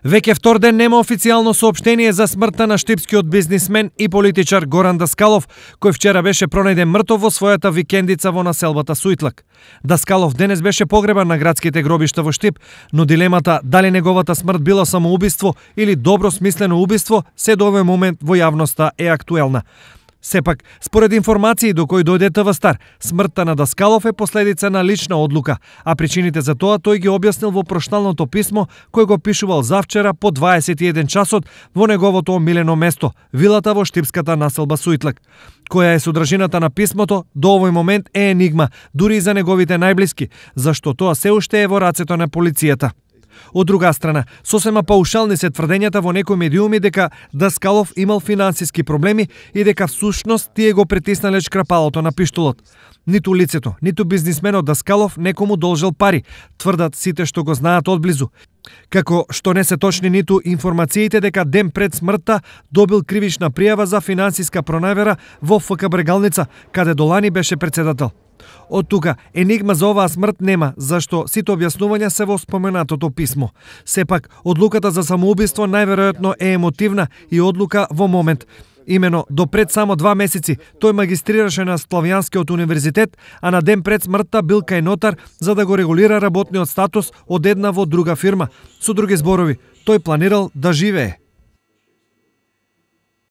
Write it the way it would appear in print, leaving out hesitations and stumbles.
Веќе втор ден нема официјално соопштение за смртта на штипскиот бизнисмен и политичар Горан Даскалов, кој вчера беше пронајден мртов во својата викендица во населбата Сујтлак. Даскалов денес беше погребан на градските гробишта во Штип, но дилемата дали неговата смрт било самоубиство или добро смислено убиство се до овој момент во јавноста е актуелна. Сепак, според информации до кои дојде ТВ Стар, смртта на Даскалов е последица на лична одлука, а причините за тоа тој ги објаснил во прошталното писмо кој го пишувал завчера по 21 часот во неговото омилено место, вилата во штипската населба Сујтлак. Која е содржината на писмото, до овој момент е енигма, дури и за неговите најблиски, зашто тоа се уште е во рацето на полицијата. Од друга страна, сосема паушални се тврдењата во некои медиуми дека Даскалов имал финансиски проблеми и дека всушност тие го притиснале шкрапалото на пиштолот. Ниту лицето, ниту бизнисменот Даскалов некому должел пари, тврдат сите што го знаат одблизу. Како што не се точни ниту информациите дека ден пред смртта добил кривична пријава за финансиска проневера во ФК Брегалница, каде Долани беше председател. Од тука, енигма за оваа смрт нема, зашто сите објаснувања се во споменатото писмо. Сепак, одлуката за самоубиство најверојатно е емотивна и одлука во момент. Имено, до пред само 2 месеци, тој магистрираше на Славјанскиот универзитет, а на ден пред смртта бил кај нотар за да го регулира работниот статус од една во друга фирма. Со други зборови, тој планирал да живее.